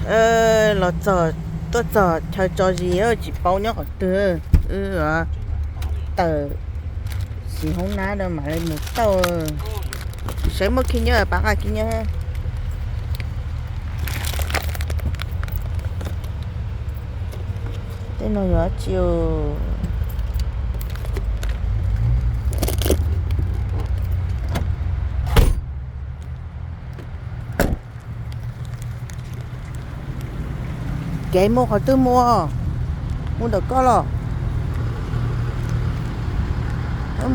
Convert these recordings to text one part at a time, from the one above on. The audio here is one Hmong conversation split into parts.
Los txog, tuaj txog chaw tso zis tsis paub nyob qhov twg, wb tawm xiv hoob nab no mam li mus tau. Saib muaj khib nyiab, pab nqa khib nyiab. Tej no yuav tsis Kev mus qhov twg mus? Mus ntawm koj los.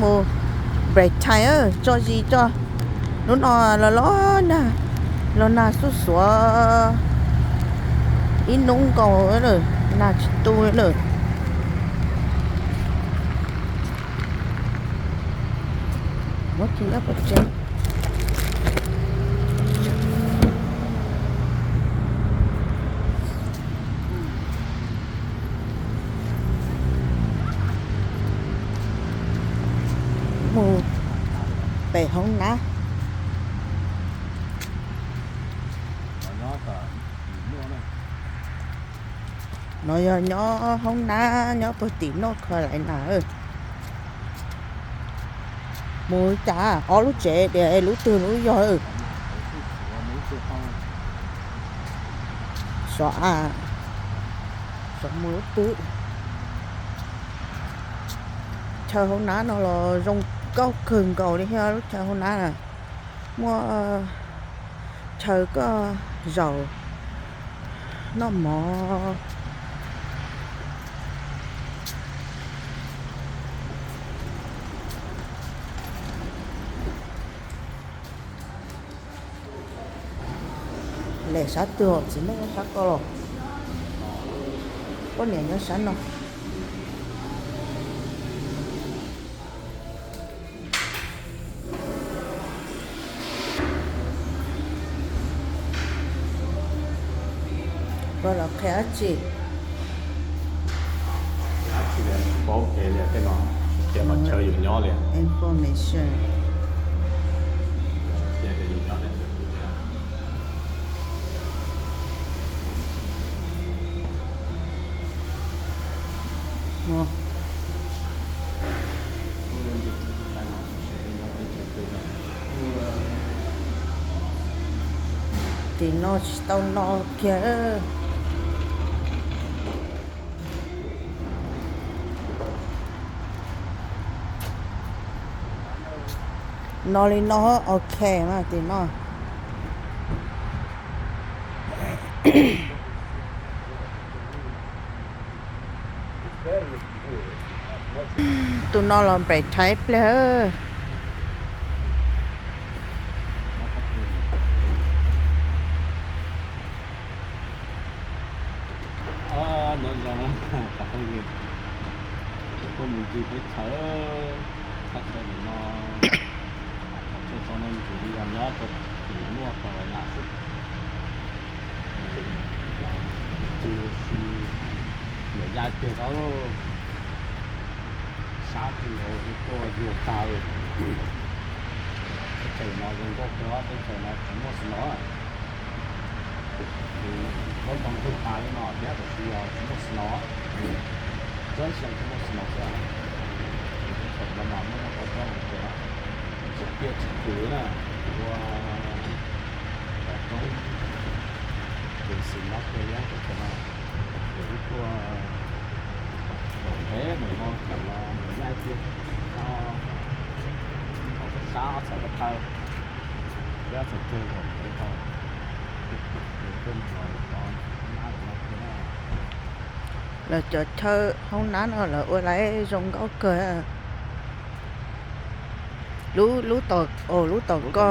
Mus break time, tso zis tso. Hnub no los los nag, los nag xuj xuav ib hnub nkaus, nag tsis tu lawm. Muab cig ob pov tsev. Mus pem hoob nab. No yog nyob hoob nab nyob puag tim North Carolina. Mus cas ob lub tsev tias lub twg lub yog. Xov a, xov mus lub twg. Chaw hauv nab no los zoo nkauj kawg nkaus li thiab, lub chaw hauv nab na. Muaj chaw koj zaum noj mov. Lem sab twg, txiv neej nyob sab ko los? Poj niam nyob sab no. Koj los qhia dab tsi? Paub kev li tej no, tias qhov chaw yus nyob li. Information. Tim no tsis tau no kiag. No li no ok mas tim no. Tus no los npem rhaiv pliag. Nyob zoo, kuj mus ncig teb chaws, thaj chaw nim no, thaj chaw no ntxim li yog nyob rau tim North Carolina xwb. Ncig si, nws yaj tiag tau, sab twg los tuaj yuag tag li. Teb chaws no zoo nkauj kawg, teb chaws no tsis muaj snow. Lub nroog twg tas li no thiab tiam sis yog tsis muaj snow, txawj xyoo tsis muaj snow xwb. Teb chaws no mas muaj nyob tau rau hauv tias tsis tiaj tsis kws na, ua tom roob, tus xis no kawg li teb chaws no. Ces wb tuaj ntev mus no tam no mus yaj tiag, no sab ob txhais ko taw, thiab txhais kawg zaum ntev tau, ces tuaj mus los tau nab no thiab. Lawv cov chaw hoob nab no lawv ua laiv zoo nkauj kawg. Lub, lub tom, lub tom ko,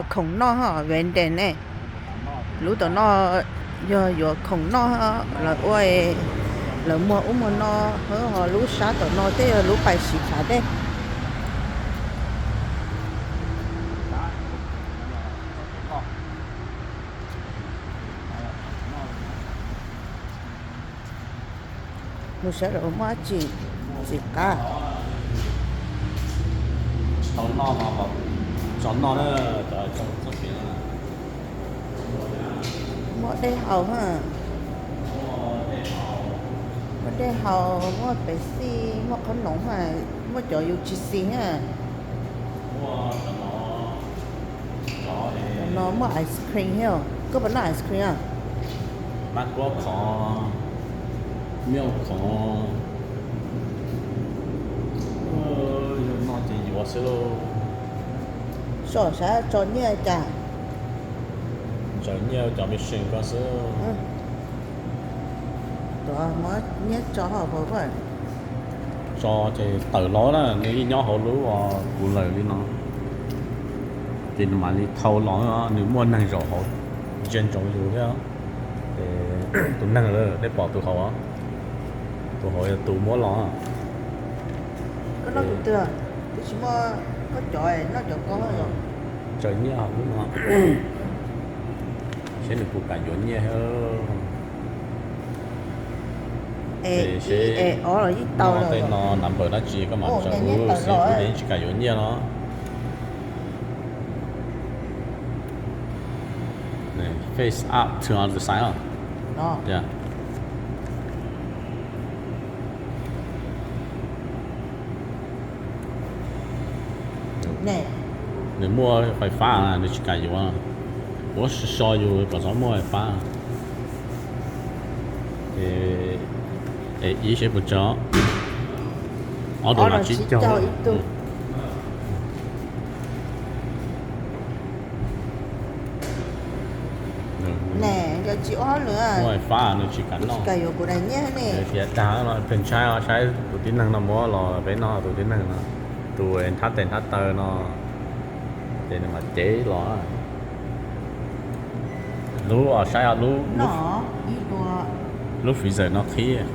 khoom noj, vending ne. Lub tom no yog yuav khoom noj, lawv ua, lawv muag ub muag no, ho lub sab tom no tej yog lub pais siv thav dej. Mus saib lawv muaj dab tsi, tsis qab. Tsis tau noj mas kom tso noj na, cov txoj kev no. Muaj dej haus ha. Muaj dej haus, muaj pepsi, muaj qhob noom ha, muaj cov yus tsis xis ha. No muaj ice cream thiab. Koj puas noj ice cream a? Mab kuab khov, miauj khov, yog no ces yuav xwb lauj. Soj sab tso nyiaj cas. Ntsaws nyiaj cov mission ko xwb. Tuav muab nyiaj tso hauv paus. Tso ces tawm los na, nws yeej nyob hauv lub cooler li no. Ces nws mam li thau los, nws muaj neeg zaum hauv ntsia ntsoov yus thiab. Ces tus neeg lawm, nej pom tus hauv, tus hauv yog tus muab los. Koj noj tus twg? Twb tsis muaj, koj cov noj cov ko. Tsaws nyiaj hauv lub no, seb nws puas kam yuav nyiaj thiab. Ces seb ob los yeej tau tej no number dab tsi koj mam tsaws, xib fwb yeej tsis kam yuav nyiaj no. Face up to other side os. Nws muaj fais fab, nws tsis kam yuav. Ua so so yus kom txhob muaj fais fab. Es ib seb puas tso. Ob dollar tsib caug. Muaj fais fab nws tsis kam noj. Tias dag no pes ntshai os, saib tus tib neeg no muab los peb noj, tus tib neeg no, tus nthab tes nthab taw no, ces nws mam cev los. Lub os, saib os, lub freezer no qhib.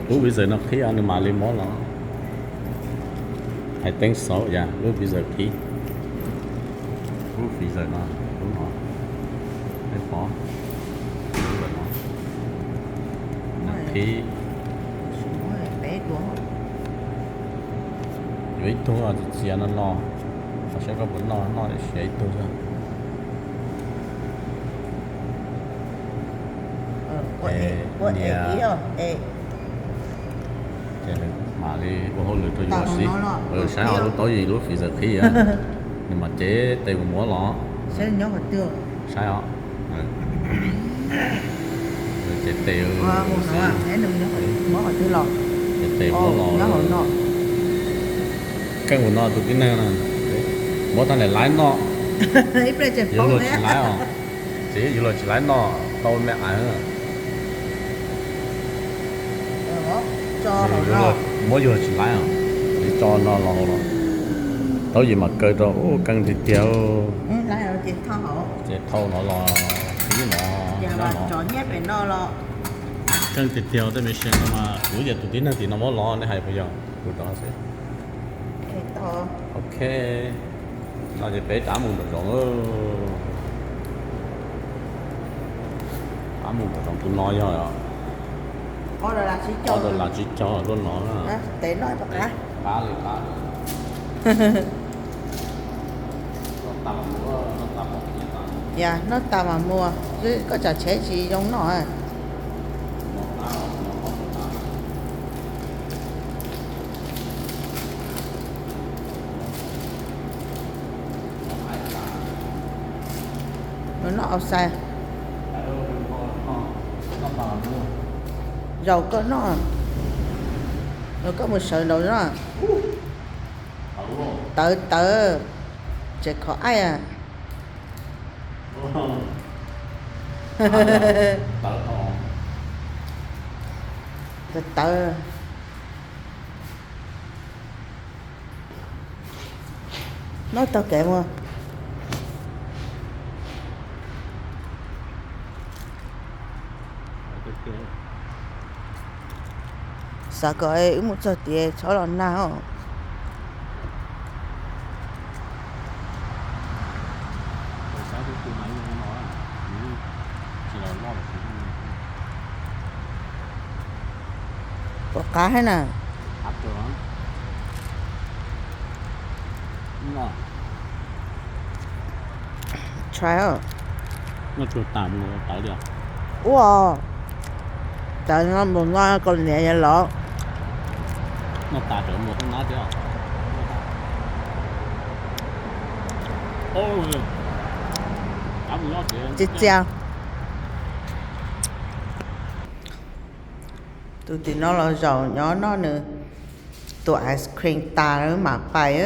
Lub freezer no qhib nws mam li muab los. Hais teeb xauv yam lub freezer qhib. Lub freezer no, lub no, peb pov, lub no, nws qhib. Yuav ib tug txias txias no no, saib koj puas noj, noj siav ib tug xwb. Nias, ces nws mam li ua hauj lwm rau yus xwb. Saib os, lub taub yim lub freezer qhib, nws mam cev tes mus muab los. Saib os. Nws cev tes, cev tes muab los. Keej ua no tus tib neeg no, muab tag lawm laib noj. Yuav luag tsis laib os. Txiv, yuav luag tsis laib noj tau me ais. Muab yuav luag tsis laib os, txiv, tso no los hauv los. Taub yim mam kaw rau, keej tiag tiag. Ces thauj no los, ib no, keej tiag tiag tej me sia no mas kuv yog tus tib neeg tim no muab los, nej hais puas yog? Kuv rov xwb. Ok, no ces peb rov mus nraum zoov. Rov mus nraum zoov, tus no yog ob dollar tsib caug lub no. Qab li qab. Yog noj tas mam mus, koj tsam tsheb tsis zoo noj. Noj outside. Zaum koj noj, koj mus sawv nraud no. Tawv tawv, tseem khov aib. Tawv tawv. Noj taug kev mus. Xav kom wb mus txog tias txhob los nag os. Pom qab thiab na. Noj tsuag tas mus tawv li os. Ua, tawv no mus noj kaus hniav yog los. Noj tas tawv mus nab thiab. Txias txias. Tus tim no los zaum nyob noj nws tus ice cream tas lawm mam pais.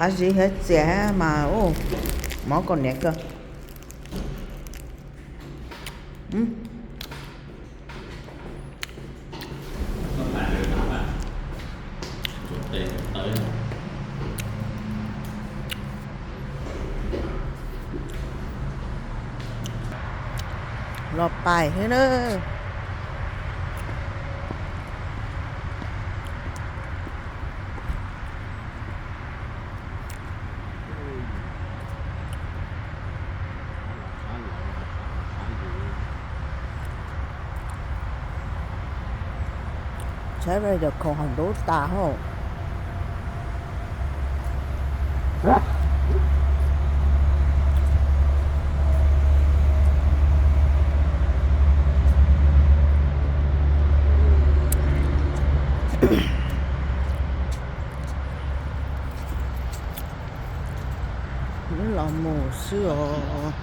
Qab zib thiab txias mas, mob kaus hniav kawg. Los pais thiab na. Saib cov khoom hauv ntuj tas hauj. Los mus xwb os.